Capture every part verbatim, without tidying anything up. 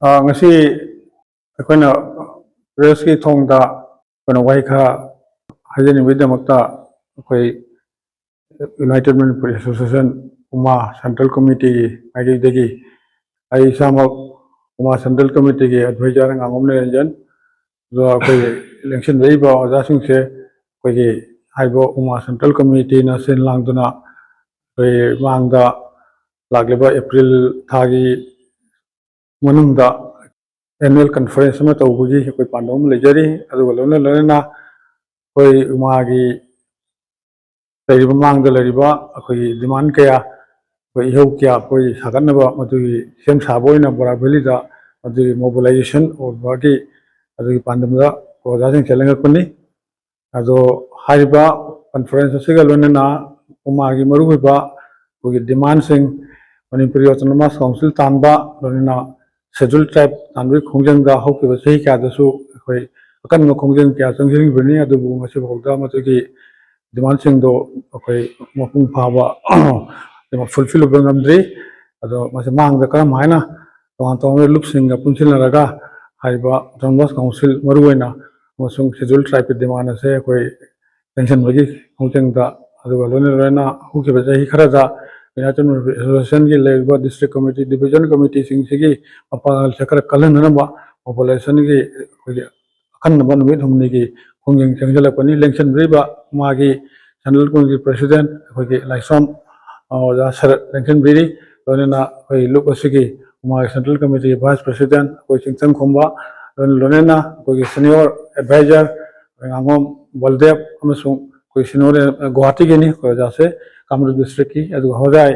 ꯑ, ꯉꯁꯤ ꯑꯩꯈꯣꯏꯅ ꯄ꯭ꯔꯦꯁꯀꯤ ꯊꯣꯡꯗ ꯑꯩꯈꯣꯏꯅ ꯋꯥꯍꯩ ꯈꯔ ꯍꯥꯏꯖꯅꯤꯡꯕꯒꯤꯗꯃꯛꯇ ꯑꯩꯈꯣꯏ United Manipuri Association, ꯎꯃꯥ Central Committeeꯒꯤ ꯃꯥꯏꯀꯩꯗꯒꯤ ꯑꯩ ꯏꯁꯥꯃꯛ ꯎꯃꯥ Central Committeeꯒꯤ advisor ꯉꯥꯉꯣꯝ ꯅꯤꯔꯟꯖꯟ, ꯑꯗꯨꯒ ꯑꯩꯈꯣꯏꯒꯤ ꯂꯦꯡꯁꯤꯟꯕꯤꯔꯤꯕ ꯑꯣꯖꯥꯁꯤꯡꯁꯦ, ꯑꯩꯈꯣꯏꯒꯤ ꯍꯥꯏꯔꯤꯕ ꯎꯃꯥ Central Committeeꯅ ꯁꯤꯟ ꯂꯥꯡꯗꯨꯅ ꯑꯩꯈꯣꯏ ꯃꯥꯡꯗ ꯂꯥꯛꯂꯤꯕ ꯑꯦꯄ꯭ꯔꯤꯜ ꯊꯥꯒꯤ ꯃꯅꯨꯡꯗ annual conference ꯑꯃ ꯇꯧꯕꯒꯤ ꯑꯩꯈꯣꯏ ꯄꯥꯟꯗꯝ ꯑꯃ ꯂꯩꯖꯔꯤ꯫ ꯑꯗꯨꯒ ꯂꯣꯏꯅ ꯂꯣꯏꯅꯅ ꯑꯩꯈꯣꯏ ꯎꯃꯥꯒꯤ ꯂꯩꯔꯤꯕ ꯃꯥꯡꯗ ꯂꯩꯔꯤꯕ ꯑꯩꯈꯣꯏꯒꯤ demand ꯀꯌꯥ, ꯑꯩꯈꯣꯏ ꯏꯍꯧ ꯀꯌꯥ ꯑꯩꯈꯣꯏ ꯁꯥꯒꯠꯅꯕ, ꯃꯗꯨꯒꯤ ꯁꯦꯝ ꯁꯥꯕ ꯑꯣꯏꯅ ꯕꯣꯔꯥꯛ ꯚꯦꯂꯤꯗ ꯃꯗꯨꯒꯤ mobilization ꯑꯣꯏꯕꯒꯤ ꯑꯗꯨꯒꯤ ꯄꯥꯟꯗꯝꯗ ꯑꯣꯖꯥꯁꯤꯡ ꯆꯦꯜꯍꯟꯂꯛꯄꯅꯤ꯫ ꯑꯗꯣ ꯍꯥꯏꯔꯤꯕ conference ꯑꯁꯤꯒ ꯂꯣꯏꯅꯅ ꯎꯃꯥꯒꯤ ꯃꯔꯨꯑꯣꯏꯕ ꯑꯩꯈꯣꯏꯒꯤ demandꯁꯤꯡ, ꯃꯅꯤꯄꯨꯔꯤ Autonomous Council ꯇꯥꯟꯕ, ꯂꯣꯏꯅꯅ Scheduled Tribe ꯇꯥꯟꯕꯒꯤ ꯈꯣꯡꯖꯪꯗ ꯍꯧꯈꯤꯕ ꯆꯍꯤ ꯀꯌꯥꯗꯁꯨ ꯑꯩꯈꯣꯏ ꯑꯀꯟꯕ ꯈꯣꯡꯖꯪ ꯀꯌꯥ ꯆꯪꯁꯤꯟꯈꯤꯕꯅꯤ꯫ ꯑꯗꯨꯕꯨ ꯉꯁꯤꯐꯥꯎꯗ ꯃꯗꯨꯒꯤ demandꯁꯤꯡꯗꯣ ꯑꯩꯈꯣꯏ ꯃꯄꯨꯡ ꯐꯥꯕ fulfill ꯑꯣꯏꯕ ꯉꯝꯗ꯭ꯔꯤ꯫ ꯑꯗꯣ ꯃꯁꯤ ꯃꯥꯡꯗ ꯀꯔꯝ ꯍꯥꯏꯅ ꯇꯣꯉꯥꯟ ꯇꯣꯉꯥꯟꯕ ꯂꯨꯞꯁꯤꯡꯒ ꯄꯨꯟꯁꯤꯟꯅꯔꯒ ꯍꯥꯏꯔꯤꯕ Autonomous Council ꯃꯔꯨꯑꯣꯏꯅ ꯑꯃꯁꯨꯡ Scheduled Tribeꯀꯤ demand ꯑꯁꯦ ꯑꯩꯈꯣꯏ ꯆꯪꯁꯤꯟꯕꯒꯤ ꯈꯣꯡꯖꯪꯗ, ꯑꯗꯨꯒ ꯂꯣꯏꯅ ꯂꯣꯏꯅꯅ ꯍꯧꯈꯤꯕ ꯆꯍꯤ ꯈꯔꯗ United Manipuri Associationꯒꯤ ꯂꯩꯔꯤꯕ district committee, division committeeꯁꯤꯡꯁꯤꯒꯤ ꯃꯄꯥꯡꯒꯜꯁꯦ ꯈꯔ ꯀꯜꯍꯟꯅꯅꯕ mobilizationꯒꯤ ꯑꯩꯈꯣꯏꯒꯤ ꯑꯈꯟꯅꯕ ꯅꯨꯃꯤꯠ ꯍꯨꯝꯅꯤꯒꯤ ꯈꯣꯡꯖꯪ ꯆꯪꯁꯤꯜꯂꯛꯄꯅꯤ꯫ ꯂꯦꯡꯁꯤꯟꯕꯤꯔꯤꯕ ꯃꯥꯒꯤ Central Committeeꯒꯤ president ꯑꯩꯈꯣꯏꯒꯤ ꯂꯥꯏꯁ꯭ꯔꯝ, ꯑ, ꯑꯣꯖꯥ ꯁꯔꯠ ꯂꯦꯡꯁꯤꯟꯕꯤꯔꯤ꯫ ꯂꯣꯏꯅꯅ ꯑꯩꯈꯣꯏ ꯂꯨꯞ ꯑꯁꯤꯒꯤ ꯃꯥꯒꯤ Central Committeeꯒꯤ vice president ꯑꯩꯈꯣꯏ ꯆꯤꯡꯆꯪ ꯈꯣꯝꯕ, ꯂꯣꯏꯅ ꯂꯣꯏꯅꯅ ꯑꯩꯈꯣꯏꯒꯤ senior advisor ꯑꯩꯈꯣꯏ ꯉꯥꯉꯣꯝ ꯕꯜꯗꯦꯕ ꯑꯃꯁꯨꯡ ꯑꯩꯈꯣꯏ senior, ꯑ, ꯒꯨꯋꯥꯍꯥꯇꯤꯒꯤꯅꯤ ꯑꯩꯈꯣꯏ ꯑꯣꯖꯥꯁꯦ, ꯀꯥꯃꯔꯨꯞ districtꯀꯤ, ꯑꯗꯨꯒ ꯍꯣꯖꯥꯏ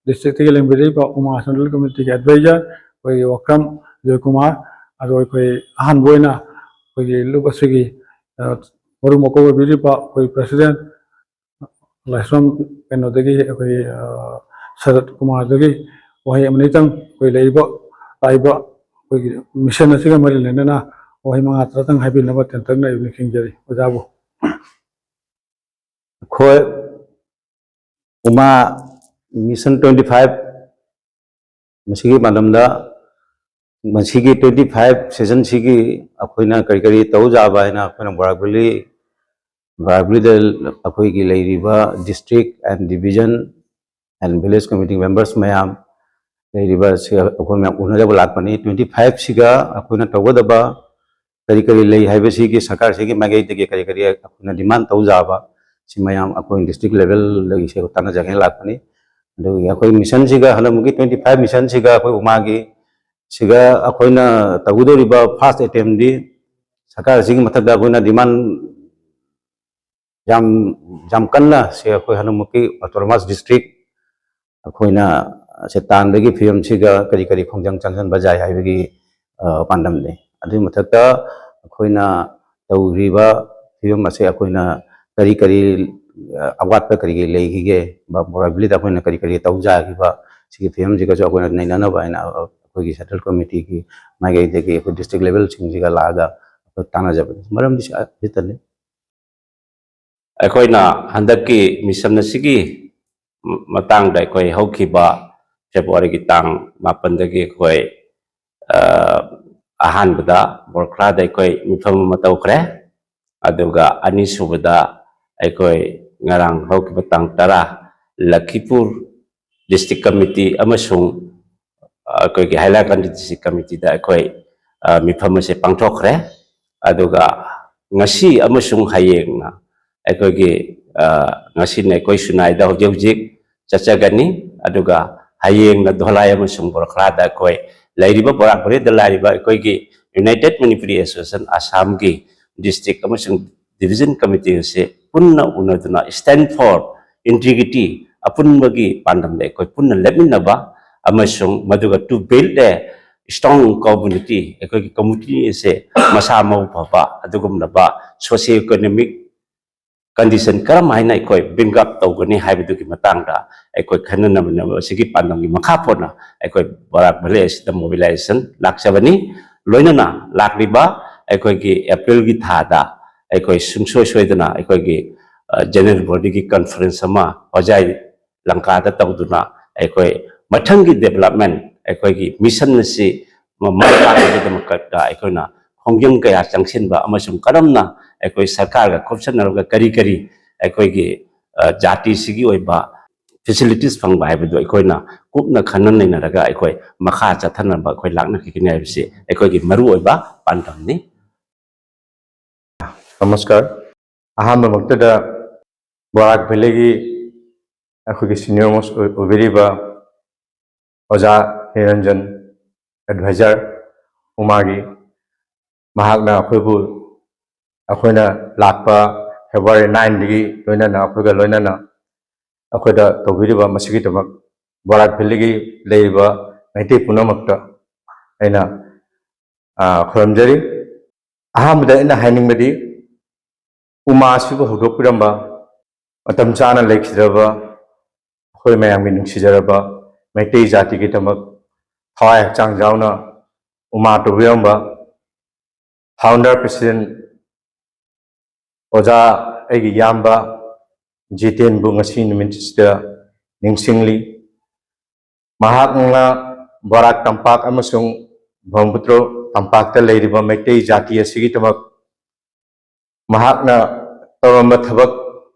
districtꯒꯤ ꯂꯦꯡꯕꯤꯔꯤꯕ ꯎꯃꯥ Central Committeeꯒꯤ advisor ꯑꯩꯈꯣꯏꯒꯤ ꯋꯥꯀ꯭ꯔꯝ ꯖꯣꯏꯀꯨꯃꯥꯔ, ꯑꯗꯣ ꯑꯩꯈꯣꯏ ꯑꯍꯥꯟꯕ ꯑꯣꯏꯅ ꯑꯩꯈꯣꯏꯒꯤ ꯂꯨꯞ ꯑꯁꯤꯒꯤ, ꯑ, ꯃꯔꯨ ꯃꯀꯣꯛ ꯑꯣꯏꯕꯤꯔꯤꯕ ꯑꯩꯈꯣꯏ president ꯂꯥꯏꯁ꯭ꯔꯝ ꯀꯩꯅꯣꯗꯒꯤ ꯑꯩꯈꯣꯏ, ꯑ, ꯁꯔꯠ ꯀꯨꯃꯥꯔꯗꯒꯤ ꯋꯥꯍꯩ ꯑꯃꯅꯤꯇꯪ ꯑꯩꯈꯣꯏ ꯂꯩꯔꯤꯕ, ꯂꯥꯛꯏꯕ ꯑꯩꯈꯣꯏꯒꯤ mission ꯑꯁꯤꯒ ꯃꯔꯤ ꯂꯩꯅꯅ ꯋꯥꯍꯩ ꯃꯉꯥ ꯇꯔꯥꯇꯪ ꯍꯥꯏꯕꯤꯅꯕ ꯇꯦꯟꯇꯛꯅ ꯑꯩ ꯅꯤꯡꯁꯤꯡꯖꯔꯤ ꯑꯣꯖꯥꯕꯨ꯫ ꯑꯩꯈꯣꯏ ꯎꯃꯥ Mission twenty five ꯃꯁꯤꯒꯤ ꯄꯥꯟꯗꯝꯗ ꯃꯁꯤꯒꯤ twenty five session ꯁꯤꯒꯤ ꯑꯩꯈꯣꯏꯅ ꯀꯔꯤ ꯀꯔꯤ ꯇꯧꯖꯥꯕ ꯍꯥꯏꯅ ꯑꯩꯈꯣꯏꯅ ꯕꯣꯔꯥꯛ ꯚꯦꯂꯤ, ꯕꯣꯔꯥꯛ ꯚꯦꯂꯤꯗ ꯑꯩꯈꯣꯏꯒꯤ ꯂꯩꯔꯤꯕ district and division and village committee members ꯃꯌꯥꯝ ꯂꯩꯔꯤꯕ ꯁꯤ ꯑꯩꯈꯣꯏ ꯃꯌꯥꯝ ꯎꯅꯖꯕ ꯂꯥꯛꯄꯅꯤ꯫ Twenty five ꯁꯤꯒ ꯑꯩꯈꯣꯏꯅ ꯇꯧꯒꯗꯕ ꯀꯔꯤ ꯀꯔꯤ ꯂꯩ ꯍꯥꯏꯕꯁꯤꯒꯤ ꯁꯔꯀꯥꯔꯁꯤꯒꯤ ꯃꯥꯏꯀꯩꯗꯒꯤ ꯀꯔꯤ ꯀꯔꯤ ꯑꯩꯈꯣꯏꯅ demand ꯇꯧꯖꯕ ꯁꯤ ꯃꯌꯥꯝ ꯑꯩꯈꯣꯏ district levelꯗꯒꯤ ꯁꯤ ꯇꯥꯟꯅꯖꯒꯦꯅ ꯂꯥꯛꯄꯅꯤ꯫ ꯑꯗꯨꯒꯤ ꯑꯩꯈꯣꯏ missionꯁꯤꯒ ꯍꯟꯗꯛꯃꯨꯛꯀꯤ twenty five missionꯁꯤꯒ ꯑꯩꯈꯣꯏ ꯎꯃꯥꯒꯤ ꯁꯤꯒ ꯑꯩꯈꯣꯏꯅ ꯇꯧꯒꯗꯧꯔꯤꯕ first attemptꯗꯤ ꯁꯔꯀꯥꯔꯁꯤꯒꯤ ꯃꯊꯛꯇ ꯑꯩꯈꯣꯏꯅ demand ꯌꯥꯝ, ꯌꯥꯝ ꯀꯟꯅ ꯁꯤ ꯑꯩꯈꯣꯏ ꯍꯟꯗꯛꯃꯨꯛꯀꯤ autonomous district ꯑꯩꯈꯣꯏꯅ ꯁꯦ ꯇꯥꯟꯕꯒꯤ ꯐꯤꯕꯝꯁꯤꯒ ꯀꯔꯤ ꯀꯔꯤ ꯈꯣꯡꯖꯪ ꯆꯪꯁꯤꯟꯕ ꯌꯥꯏ ꯍꯥꯏꯕꯒꯤ, ꯑ, ꯄꯥꯟꯗꯝꯅꯤ꯫ ꯑꯗꯨꯒꯤ ꯃꯊꯛꯇ ꯑꯩꯈꯣꯏꯅ ꯇꯧꯔꯤꯕ ꯐꯤꯕꯝ ꯑꯁꯦ ꯑꯩꯈꯣꯏꯅ ꯀꯔꯤ ꯀꯔꯤ, ꯑ, ꯑꯋꯥꯠꯄ ꯀꯔꯤ ꯀꯔꯤ ꯂꯩꯈꯤꯒꯦ, ꯕ-, ꯕꯣꯔꯥꯛ ꯚꯦꯂꯤꯗ ꯑꯩꯈꯣꯏꯅ ꯀꯔꯤ ꯀꯔꯤ ꯇꯧꯖꯈꯤꯕ, ꯁꯤꯒꯤ ꯐꯤꯕꯝꯁꯤꯒꯁꯨ ꯑꯩꯈꯣꯏꯅ ꯅꯩꯅꯅꯕ ꯍꯥꯏꯅ, ꯑ, ꯑꯩꯈꯣꯏꯒꯤ central committeeꯒꯤ ꯃꯥꯏꯀꯩꯗꯒꯤ ꯑꯩꯈꯣꯏ district levelꯁꯤꯡꯁꯤꯒ ꯂꯥꯛꯑꯒ ꯑꯩꯈꯣꯏ ꯇꯥꯟꯅꯖꯕꯅꯤ꯫ ꯃꯔꯝꯗꯤ ꯁꯤ, ꯑ, ꯁꯤꯇꯅꯤ꯫ ꯑꯩꯈꯣꯏꯅ ꯍꯟꯗꯛꯀꯤ mission ꯑꯁꯤꯒꯤ ꯃꯇꯥꯡꯗ ꯑꯩꯈꯣꯏ ꯍꯧꯈꯤꯕ Februaryꯒꯤ ꯇꯥꯡ ꯃꯥꯄꯟꯗꯒꯤ ꯑꯩꯈꯣꯏ, ꯑ, ꯑꯍꯥꯟꯕꯗ ꯕꯣꯔꯈ꯭ꯔꯥꯗ ꯑꯩꯈꯣꯏ ꯃꯤꯐꯝ ꯑꯃ ꯇꯧꯈ꯭ꯔꯦ꯫ ꯑꯗꯨꯒ ꯑꯅꯤꯁꯨꯕꯗ ꯑꯩꯈꯣꯏ ꯉꯔꯥꯡ ꯍꯧꯈꯤꯕ ꯇꯥꯡ ꯇꯔꯥ ꯂꯈꯤꯄꯨꯔ district committee ꯑꯃꯁꯨꯡ ꯑꯩꯈꯣꯏꯒꯤ ꯍꯥꯏꯂꯥꯀꯟꯗ district committeeꯗ ꯑꯩꯈꯣꯏ, ꯑ, ꯃꯤꯐꯝ ꯑꯁꯦ ꯄꯥꯡꯊꯣꯛꯈ꯭ꯔꯦ꯫ ꯑꯗꯨꯒ ꯉꯁꯤ ꯑꯃꯁꯨꯡ ꯍꯌꯦꯡꯅ ꯑꯩꯈꯣꯏꯒꯤ, ꯑ, ꯉꯁꯤꯅ ꯑꯩꯈꯣꯏ ꯁꯨꯅꯥꯏꯗ ꯍꯧꯖꯤꯛ ꯍꯧꯖꯤꯛ ꯆꯠꯆꯒꯅꯤ꯫ ꯑꯗꯨꯒ ꯍꯌꯦꯡꯅ ꯙꯣꯂꯥꯏ ꯑꯃꯁꯨꯡ ꯕꯣꯔꯈ꯭ꯔꯥꯗ ꯑꯩꯈꯣꯏ ꯂꯩꯔꯤꯕ ꯕꯣꯔꯥꯛ ꯚꯦꯂꯤꯗ ꯂꯩꯔꯤꯕ ꯑꯩꯈꯣꯏꯒꯤ United Manipuri Association ꯑꯁꯥꯝꯒꯤ district ꯑꯃꯁꯨꯡ division committee ꯑꯁꯤ ꯄꯨꯟꯅ ꯎꯅꯗꯨꯅ stand for integrity, ꯑꯄꯨꯟꯕꯒꯤ ꯄꯥꯟꯗꯝꯗ ꯑꯩꯈꯣꯏ ꯄꯨꯟꯅ ꯂꯦꯞꯃꯤꯟꯅꯕ ꯑꯃꯁꯨꯡ ꯃꯗꯨꯒ to build a strong community, ꯑꯩꯈꯣꯏꯒꯤ community ꯑꯁꯦ ꯃꯁꯥ ꯃꯎ ꯐꯕ ꯑꯗꯨꯒꯨꯝꯂꯕ socio economic condition ꯀꯔꯝ ꯍꯥꯏꯅ ꯑꯩꯈꯣꯏ bring up ꯇꯧꯒꯅꯤ ꯍꯥꯏꯕꯗꯨꯒꯤ ꯃꯇꯥꯡꯗ ꯑꯩꯈꯣꯏ ꯈꯟꯅ ꯅꯩꯅꯕ ꯑꯁꯤꯒꯤ ꯄꯥꯟꯗꯝꯒꯤ ꯃꯈꯥ ꯄꯣꯟꯅ ꯑꯩꯈꯣꯏ ꯕꯣꯔꯥꯛ ꯚꯦꯂꯤ ꯑꯁꯤꯗ mobilization ꯂꯥꯛꯆꯕꯅꯤ꯫ ꯂꯣꯏꯅꯅ ꯂꯥꯛꯂꯤꯕ ꯑꯩꯈꯣꯏꯒꯤ Aprilꯒꯤ ꯊꯥꯗ ꯑꯩꯈꯣꯏ ꯁꯨꯡꯁꯣꯏ ꯁꯣꯏꯗꯅ ꯑꯩꯈꯣꯏꯒꯤ, ꯑ, general bodyꯒꯤ conference ꯑꯃ ꯍꯣꯖꯥꯏ ꯂꯪꯀꯥꯗ ꯇꯧꯗꯨꯅ ꯑꯩꯈꯣꯏ ꯃꯊꯪꯒꯤ development, ꯑꯩꯈꯣꯏꯒꯤ mission ꯑꯁꯤ ꯃ- ꯃꯥꯏ ꯄꯥꯛꯅꯕꯒꯤꯗꯃꯛꯇ ꯑꯩꯈꯣꯏꯅ ꯈꯣꯡꯖꯪ ꯀꯌꯥ ꯆꯪꯁꯤꯟꯕ ꯑꯃꯁꯨꯡ ꯀꯔꯝꯅ ꯑꯩꯈꯣꯏ ꯁꯔꯀꯥꯔꯒ ꯈꯨꯠꯁꯝꯅꯔꯒ ꯀꯔꯤ ꯀꯔꯤ ꯑꯩꯈꯣꯏꯒꯤ, ꯑ, ꯖꯥꯇꯤꯁꯤꯒꯤ ꯑꯣꯏꯕ facilities ꯐꯪꯕ ꯍꯥꯏꯕꯗꯨ ꯑꯩꯈꯣꯏꯅ ꯀꯨꯞꯅ ꯈꯟꯅ ꯅꯩꯅꯔꯒ ꯑꯩꯈꯣꯏ ꯃꯈꯥ ꯆꯠꯊꯅꯕ ꯑꯩꯈꯣꯏ ꯂꯥꯛꯅꯈꯤꯒꯅꯤ ꯍꯥꯏꯕꯁꯤ ꯑꯩꯈꯣꯏꯒꯤ ꯃꯔꯨꯑꯣꯏꯕ ꯄꯥꯟꯗꯝꯅꯤ꯫ ꯅꯃꯁꯀꯥꯔ꯫ ꯑꯍꯥꯟꯕꯃꯛꯇꯗ ꯕꯣꯔꯥꯛ ꯚꯦꯂꯤꯒꯤ ꯑꯩꯈꯣꯏꯒꯤ senior most ꯑꯣꯏ-, ꯑꯣꯏꯕꯤꯔꯤꯕ ꯑꯣꯖꯥ ꯅꯤꯔꯟꯖꯟ, advisor ꯎꯃꯥꯒꯤ, ꯃꯍꯥꯛꯅ ꯑꯩꯈꯣꯏꯕꯨ, ꯑꯩꯈꯣꯏꯅ ꯂꯥꯛꯄ February nineꯗꯒꯤ ꯂꯣꯏꯅꯅ ꯑꯩꯈꯣꯏꯒ ꯂꯣꯏꯅꯅ ꯑꯩꯈꯣꯏꯗ ꯇꯧꯕꯤꯔꯤꯕ ꯃꯁꯤꯒꯤꯗꯃꯛ ꯕꯣꯔꯥꯛ ꯚꯦꯂꯤꯒꯤ ꯂꯩꯔꯤꯕ ꯃꯩꯇꯩ ꯄꯨꯝꯅꯃꯛꯇ ꯑꯩꯅ, ꯑ, ꯈꯨꯔꯨꯝꯖꯔꯤ꯫ ꯑꯍꯥꯟꯕꯗ ꯑꯩꯅ ꯍꯥꯏꯅꯤꯡꯕꯗꯤ, ꯎꯃꯥ ꯑꯁꯤꯕꯨ ꯍꯧꯗꯣꯛꯄꯤꯔꯝꯕ, ꯃꯇꯝ ꯆꯥꯅ ꯂꯩꯈꯤꯗ꯭ꯔꯕ ꯑꯩꯈꯣꯏ ꯃꯌꯥꯝꯒꯤ ꯅꯨꯡꯁꯤꯖꯔꯕ ꯃꯩꯇꯩ ꯖꯥꯇꯤꯒꯤꯗꯃꯛ ꯊꯋꯥꯏ ꯍꯛꯆꯥꯡ ꯌꯥꯎꯅ ꯎꯃꯥ ꯇꯧꯕꯤꯔꯝꯕ founder president ꯑꯣꯖꯥ, ꯑꯩꯒꯤ ꯏꯌꯥꯝꯕ ꯖꯤꯇꯦꯟꯕꯨ ꯉꯁꯤ ꯅꯨꯃꯤꯠꯁꯤꯗ ꯅꯤꯡꯁꯤꯡꯂꯤ꯫ ꯃꯍꯥꯛꯅ ꯕꯔꯥꯛ ꯇꯝꯄꯥꯛ ꯑꯃꯁꯨꯡ ꯕ꯭ꯔꯍꯃꯄꯨꯇ꯭ꯔ ꯇꯝꯄꯥꯛꯇ ꯂꯩꯔꯤꯕ ꯃꯩꯇꯩ ꯖꯥꯇꯤ ꯑꯁꯤꯒꯤꯗꯃꯛ ꯃꯍꯥꯛꯅ ꯇꯧꯔꯝꯕ ꯊꯕꯛ,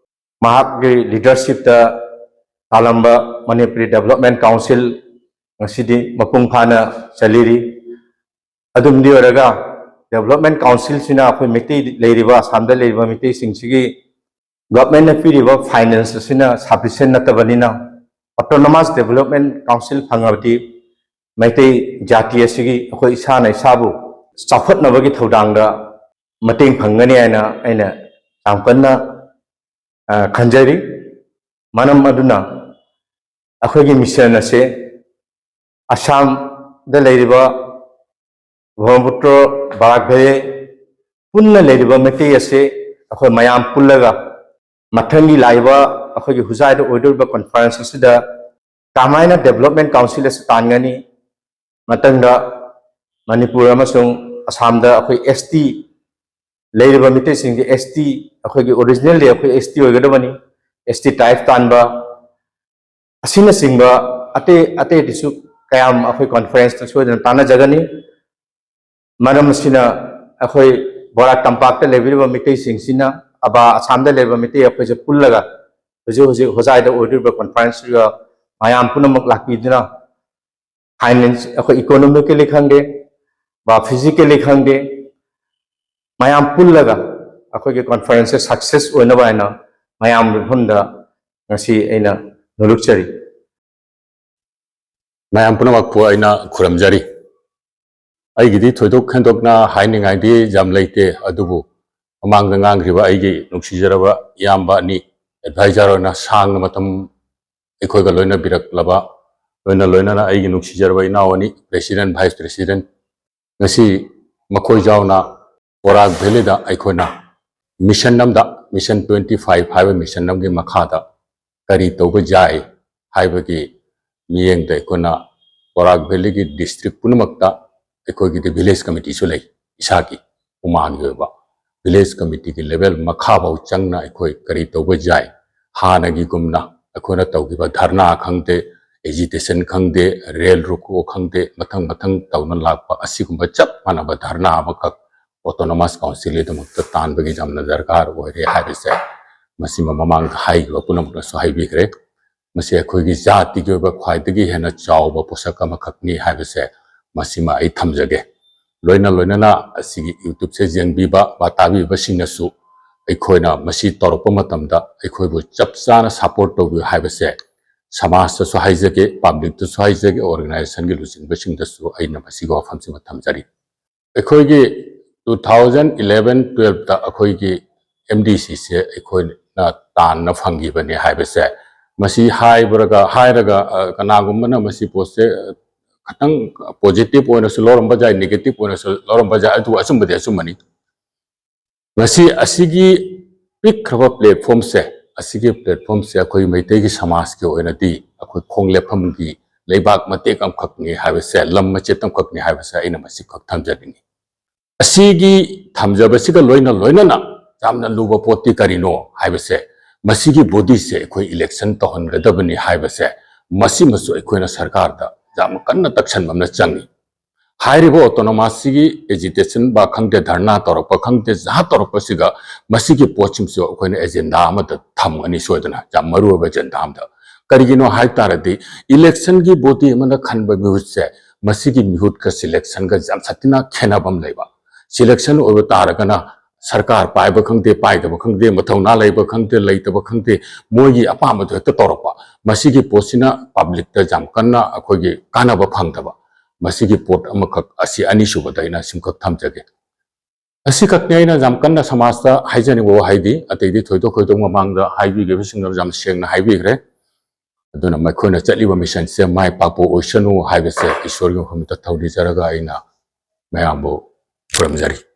ꯃꯍꯥꯛꯀꯤ leadershipꯇ ꯄꯥꯜꯂꯝꯕ Manipuri Development Council ꯉꯁꯤꯗꯤ ꯃꯄꯨꯡ ꯐꯥꯅ ꯆꯜꯂꯤꯔꯤ꯫ ꯑꯗꯨꯝꯗꯤ ꯑꯣꯏꯔꯒ, Development Councilꯁꯤꯅ ꯑꯩꯈꯣꯏ ꯃꯩꯇꯩ ꯂꯩꯔꯤꯕ, ꯑꯁꯥꯝꯗ ꯂꯩꯔꯤꯕ ꯃꯩꯇꯩꯁꯤꯡꯁꯤꯒꯤ governmentꯅ ꯄꯤꯔꯤꯕ finance ꯑꯁꯤꯅ sufficient ꯅꯠꯇꯕꯅꯤꯅ, Autonomous Development Council ꯐꯪꯉꯕꯗꯤ ꯃꯩꯇꯩ ꯖꯥꯇꯤ ꯑꯁꯤꯒꯤ ꯑꯩꯈꯣꯏ ꯏꯁꯥꯅ ꯏꯁꯥꯕꯨ ꯆꯥꯎꯈꯠꯅꯕꯒꯤ ꯊꯧꯗꯥꯡꯗ ꯃꯇꯦꯡ ꯐꯪꯒꯅꯤ ꯍꯥꯏꯅ ꯑꯩꯅ ꯌꯥꯝ ꯀꯟꯅ, ꯑ, ꯈꯟꯖꯔꯤ꯫ ꯃꯔꯝ ꯑꯗꯨꯅ ꯑꯩꯈꯣꯏꯒꯤ mission ꯑꯁꯤ ꯑꯁꯥꯝꯗ ꯂꯩꯔꯤꯕ ꯕ꯭ꯔꯍꯃꯄꯨꯇ꯭ꯔ, ꯕꯔꯥꯛ ꯚꯦꯂꯤ ꯄꯨꯟꯅ ꯂꯩꯔꯤꯕ ꯃꯩꯇꯩ ꯑꯁꯤ ꯑꯩꯈꯣꯏ ꯃꯌꯥꯝ ꯄꯨꯜꯂꯒ ꯃꯊꯪꯒꯤ ꯂꯥꯛꯏꯕ ꯑꯩꯈꯣꯏꯒꯤ ꯍꯨꯖꯥꯏꯗ ꯑꯣꯏꯗꯧꯔꯤꯕ conference ꯑꯁꯤꯗ ꯀꯃꯥꯏꯅ Development Council ꯑꯁꯤ ꯇꯥꯟꯒꯅꯤ, ꯃꯊꯪꯗ ꯃꯅꯤꯄꯨꯔ ꯑꯃꯁꯨꯡ ꯑꯁꯥꯝꯗ ꯑꯩꯈꯣꯏ S T ꯂꯩꯔꯤꯕ ꯃꯤꯇꯩꯁꯤꯡꯁꯦ S T, ꯑꯩꯈꯣꯏꯒꯤ originally ꯑꯩꯈꯣꯏ S T ꯑꯣꯏꯒꯗꯕꯅꯤ, S T tribe ꯇꯥꯟꯕ ꯑꯁꯤꯅꯆꯤꯡꯕ ꯑꯇꯩ ꯑꯇꯩꯗꯨꯁꯨ ꯀꯌꯥꯝ ꯑꯩꯈꯣꯏ conferenceꯇ ꯁꯣꯏꯗꯅ ꯇꯥꯟꯅꯖꯒꯅꯤ꯫ ꯃꯔꯝ ꯑꯁꯤꯅ ꯑꯩꯈꯣꯏ ꯕꯣꯔꯥꯛ ꯇꯝꯄꯥꯛꯇ ꯂꯩꯕꯤꯔꯤꯕ ꯃꯤꯇꯩꯁꯤꯡꯁꯤꯅ ꯑꯕꯥ ꯑꯁꯥꯝꯗ ꯂꯩꯔꯤꯕ ꯃꯤꯇꯩ ꯑꯩꯈꯣꯏꯁꯦ ꯄꯨꯜꯂꯒ ꯍꯧꯖꯤꯛ ꯍꯧꯖꯤꯛ ꯍꯣꯖꯥꯏꯗ ꯑꯣꯏꯗꯧꯔꯤꯕ conferenceꯗꯨꯗ ꯃꯌꯥꯝ ꯄꯨꯝꯅꯃꯛ ꯂꯥꯛꯄꯤꯗꯨꯅ finance ꯑꯩꯈꯣꯏ economically ꯈꯪꯗꯦ, ꯕꯥ physically ꯈꯪꯗꯦ, ꯃꯌꯥꯝ ꯄꯨꯜꯂꯒ ꯑꯩꯈꯣꯏꯒꯤ conferenceꯁꯦ success ꯑꯣꯏꯅꯕ ꯍꯥꯏꯅ ꯃꯌꯥꯝ ꯃꯐꯝꯗ ꯉꯁꯤ ꯑꯩꯅ ꯅꯣꯂꯨꯛꯆꯔꯤ꯫ ꯃꯌꯥꯝ ꯄꯨꯝꯅꯃꯛꯄꯨ ꯑꯩꯅ ꯈꯨꯔꯨꯝꯖꯔꯤ꯫ ꯑꯩꯒꯤꯗꯤ ꯊꯣꯏꯗꯣꯛ ꯍꯦꯟꯗꯣꯛꯅ ꯍꯥꯏꯅꯤꯡꯉꯥꯏꯗꯤ ꯌꯥꯝ ꯂꯩꯇꯦ, ꯑꯗꯨꯕꯨ ꯃꯃꯥꯡꯗ ꯉꯥꯡꯈ꯭ꯔꯤꯕ ꯑꯩꯒꯤ ꯅꯨꯡꯁꯤꯖꯔꯕ ꯏꯌꯥꯝꯕ ꯑꯅꯤ advisor ꯑꯣꯏꯅ ꯁꯥꯡꯅ ꯃꯇꯝ ꯑꯩꯈꯣꯏꯒ ꯂꯣꯏꯅꯕꯤꯔꯛꯂꯕ, ꯂꯣꯏꯅ ꯂꯣꯏꯅꯅ ꯑꯩꯒꯤ ꯅꯨꯡꯁꯤꯖꯔꯕ ꯏꯅꯥꯎ ꯑꯅꯤ president, vice president, ꯉꯁꯤ ꯃꯈꯣꯏ ꯌꯥꯎꯅ ꯕꯣꯔꯥꯛ valleyꯗ ꯑꯩꯈꯣꯏꯅ mission ꯑꯃꯗ, mission twenty five ꯍꯥꯏꯕ mission ꯑꯃꯒꯤ ꯃꯈꯥꯗ ꯀꯔꯤ ꯇꯧꯕ ꯌꯥꯏ ꯍꯥꯏꯕꯒꯤ ꯃꯤꯠꯌꯦꯡꯗ ꯑꯩꯈꯣꯏꯅ ꯕꯣꯔꯥꯛ valleyꯒꯤ district ꯄꯨꯝꯅꯃꯛꯇ ꯑꯩꯈꯣꯏꯒꯤꯗꯤ village committeeꯁꯨ ꯂꯩ, ꯏꯁꯥꯒꯤ ꯎꯃꯥꯒꯤ ꯑꯣꯏꯕ village committeeꯒꯤ level ꯃꯈꯥꯐꯥꯎ ꯆꯪꯅ ꯑꯩꯈꯣꯏ ꯀꯔꯤ ꯇꯧꯕ ꯌꯥꯏ, ꯍꯥꯟꯅꯒꯤꯒꯨꯝꯅ ꯑꯩꯈꯣꯏꯅ ꯇꯧꯈꯤꯕ ꯙꯔꯅꯥ ꯈꯪꯗꯦ, agitation ꯈꯪꯗꯦ, ꯔꯦꯜ ꯔꯣꯀꯣ ꯈꯪꯗꯦ, ꯃꯊꯪ ꯃꯊꯪ ꯇꯧꯅ ꯂꯥꯛꯄ ꯑꯁꯤꯒꯨꯝꯕ ꯆꯞ ꯃꯥꯟꯅꯕ ꯙꯔꯅꯥ ꯑꯃꯈꯛ autonomous councilꯒꯤꯗꯃꯛꯇ ꯇꯥꯟꯕꯒꯤ ꯌꯥꯝꯅ ꯗꯔꯀꯥꯔ ꯑꯣꯏꯔꯦ ꯍꯥꯏꯕꯁꯦ ꯃꯁꯤꯃ ꯃꯃꯥꯡꯗ ꯍꯥꯏꯈꯤꯕ ꯄꯨꯝꯅꯃꯛꯅꯁꯨ ꯍꯥꯏꯕꯤꯈ꯭ꯔꯦ꯫ ꯃꯁꯤ ꯑꯩꯈꯣꯏꯒꯤ ꯖꯥꯇꯤꯒꯤ ꯑꯣꯏꯕ ꯈ꯭ꯋꯥꯏꯗꯒꯤ ꯍꯦꯟꯅ ꯆꯥꯎꯕ ꯄꯣꯠꯁꯛ ꯑꯃꯈꯛꯅꯤ ꯍꯥꯏꯕꯁꯦ ꯃꯁꯤꯃ ꯑꯩ ꯊꯝꯖꯒꯦ꯫ ꯂꯣꯏꯅ ꯂꯣꯏꯅꯅ ꯑꯁꯤꯒꯤ YouTubeꯁꯦ ꯌꯦꯡꯕꯤꯕ ꯕꯥ ꯇꯥꯕꯤꯕꯁꯤꯡꯅꯁꯨ ꯑꯩꯈꯣꯏꯅ ꯃꯁꯤ ꯇꯧꯔꯛꯄ ꯃꯇꯝꯗ ꯑꯩꯈꯣꯏꯕꯨ ꯆꯞ ꯆꯥꯅ support ꯇꯧꯕꯤꯌꯨ ꯍꯥꯏꯕꯁꯦ ꯁꯃꯥꯖꯇꯁꯨ ꯍꯥꯏꯖꯒꯦ, publicꯇꯁꯨ ꯍꯥꯏꯖꯒꯦ, organisationꯒꯤ ꯂꯨꯆꯤꯡꯕꯁꯤꯡꯗꯁꯨ ꯑꯩꯅ ꯃꯁꯤꯒꯤ ꯋꯥꯐꯝꯁꯤꯃ ꯊꯝꯖꯔꯤ꯫ ꯑꯩꯈꯣꯏꯒꯤ two thousand eleven twelveꯇ ꯑꯩꯈꯣꯏꯒꯤ MDCꯁꯦ ꯑꯩꯈꯣꯏꯅ ꯇꯥꯟꯅ ꯐꯪꯈꯤꯕꯅꯦ ꯍꯥꯏꯕꯁꯦ ꯃꯁꯤ ꯍꯥꯏꯕ꯭ꯔꯒ ꯍꯥꯏꯔꯒ, ꯑ, ꯀꯅꯥꯒꯨꯝꯕꯅ ꯃꯁꯤ ꯄꯣꯠꯁꯦ, ꯑ, ꯈꯇꯪ positive ꯑꯣꯏꯅꯁꯨ ꯂꯧꯔꯝꯕ ꯌꯥꯏ, negative ꯑꯣꯏꯅꯁꯨ ꯂꯧꯔꯝꯕ ꯌꯥꯏ, ꯑꯗꯨꯕꯨ ꯑꯆꯨꯝꯕꯗꯤ ꯑꯆꯨꯝꯕꯅꯤ꯫ ꯉꯁꯤ ꯑꯁꯤꯒꯤ ꯄꯤꯛꯈ꯭ꯔꯕ platformꯁꯦ, ꯑꯁꯤꯒꯤ platformꯁꯦ ꯑꯩꯈꯣꯏ ꯃꯩꯇꯩꯒꯤ ꯁꯃꯥꯖꯀꯤ ꯑꯣꯏꯅꯗꯤ ꯑꯩꯈꯣꯏ ꯈꯣꯡ ꯂꯦꯞꯐꯝꯒꯤ ꯂꯩꯕꯥꯛ ꯃꯇꯦꯛ ꯑꯃꯈꯛꯅꯤ ꯍꯥꯏꯕꯁꯦ, ꯂꯝ ꯃꯆꯦꯠ ꯑꯃꯈꯛꯅꯤ ꯍꯥꯏꯕꯁꯦ ꯑꯩꯅ ꯃꯁꯤꯈꯛ ꯊꯝꯖꯅꯤꯡꯉꯤ꯫ ꯑꯁꯤꯒꯤ ꯊꯝꯖꯕꯁꯤꯒ ꯂꯣꯏꯅ ꯂꯣꯏꯅꯅ ꯌꯥꯝꯅ ꯂꯨꯕ ꯄꯣꯠꯇꯤ ꯀꯔꯤꯅꯣ ꯍꯥꯏꯕꯁꯦ, ꯃꯁꯤꯒꯤ bodyꯁꯦ ꯑꯩꯈꯣꯏ election ꯇꯧꯍꯟꯒꯗꯕꯅꯤ ꯍꯥꯏꯕꯁꯦ, ꯃꯁꯤꯃꯁꯨ ꯑꯩꯈꯣꯏꯅ ꯁꯔꯀꯥꯔꯗ ꯌꯥꯝ ꯀꯟꯅ ꯇꯛꯁꯟꯕ ꯑꯃꯅ ꯆꯪꯉꯤ꯫ ꯍꯥꯏꯔꯤꯕ ꯑꯣꯇꯣꯅꯣꯃꯁꯁꯤꯒꯤ ꯑꯦꯖꯤꯇꯦꯁꯟ ꯕꯥ ꯈꯪꯗꯦ, ꯙꯔꯅꯥ ꯇꯧꯔꯛꯄ ꯈꯪꯗꯦ, ꯖꯍꯥ ꯇꯧꯔꯛꯄꯁꯤꯒ ꯃꯁꯤꯒꯤ ꯄꯣꯠꯁꯤꯡꯁꯨ ꯑꯩꯈꯣꯏꯅ ꯑꯦꯖꯦꯟꯗꯥ ꯑꯃꯗ ꯊꯝꯒꯅꯤ ꯁꯣꯏꯗꯅ, ꯌꯥꯝ ꯃꯔꯨ ꯑꯣꯏꯕ ꯑꯦꯖꯦꯟꯗꯥ ꯑꯃꯗ꯫ ꯀꯔꯤꯒꯤꯅꯣ ꯍꯥꯏ ꯇꯥꯔꯗꯤ, ꯏꯂꯦꯛꯁꯟꯒꯤ ꯕꯣꯗꯤ ꯑꯃꯅ ꯈꯟꯕ ꯃꯤꯍꯨꯠꯁꯦ ꯃꯁꯤꯒꯤ ꯃꯤꯍꯨꯠꯀ ꯁꯤꯂꯦꯛꯁꯟꯒ ꯌꯥꯝ ꯁꯥꯊꯤꯅ ꯈꯦꯠꯅꯕ ꯑꯃ ꯂꯩꯕ꯫ ꯁꯤꯂꯦꯛꯁꯟ ꯑꯣꯏꯕ ꯇꯥꯔꯒꯅ ꯁꯔꯀꯥꯔ ꯄꯥꯏꯕ ꯈꯪꯗꯦ, ꯄꯥꯏꯗꯕ ꯈꯪꯗꯦ, ꯃꯊꯧꯅꯥ ꯂꯩꯕ ꯈꯪꯗꯦ, ꯂꯩꯇꯕ ꯈꯪꯗꯦ, ꯃꯣꯏꯒꯤ ꯑꯄꯥꯝꯕꯗꯣ ꯍꯦꯛꯇ ꯇꯧꯔꯛꯄ꯫ ꯃꯁꯤꯒꯤ ꯄꯣꯠꯁꯤꯅ ꯄꯕ꯭ꯂꯤꯛꯇ ꯌꯥꯝ ꯀꯟꯅ ꯑꯩꯈꯣꯏꯒꯤ ꯀꯥꯟꯅꯕ ꯐꯪꯗꯕ꯫ ꯃꯁꯤꯒꯤ ꯄꯣꯠ ꯑꯃꯈꯛ ꯑꯁꯤ ꯑꯅꯤꯁꯨꯕꯗ ꯑꯩꯅ ꯁꯤꯃꯈꯛ ꯊꯝꯖꯒꯦ꯫ ꯑꯁꯤꯈꯛꯅꯤ ꯑꯩꯅ ꯌꯥꯝ ꯀꯟꯅ ꯁꯃꯥꯖꯇ ꯍꯥꯏꯖꯅꯤꯡꯕ ꯋꯥꯍꯩꯗꯤ, ꯑꯇꯩꯗꯤ ꯊꯣꯏꯗꯣꯛ ꯈꯣꯏꯗꯣꯛ ꯃꯃꯥꯡꯗ ꯍꯥꯏꯕꯤꯈꯤꯕꯁꯤꯡꯗꯣ ꯌꯥꯝ ꯁꯦꯡꯅ ꯍꯥꯏꯕꯤꯈ꯭ꯔꯦ꯫ ꯑꯗꯨꯅ ꯃꯈꯣꯏꯅ ꯆꯠꯂꯤꯕ ꯃꯤꯁꯟꯁꯦ ꯃꯥꯏ ꯄꯥꯛꯄ ꯑꯣꯏꯁꯅꯨ ꯍꯥꯏꯕꯁꯦ ꯏꯁꯣꯔꯒꯤ ꯃꯐꯝꯗ ꯊꯧꯅꯤꯖꯔꯒ ꯑꯩꯅ ꯃꯌꯥꯝꯕꯨ ꯈꯨꯔꯨꯝꯖꯔꯤ꯫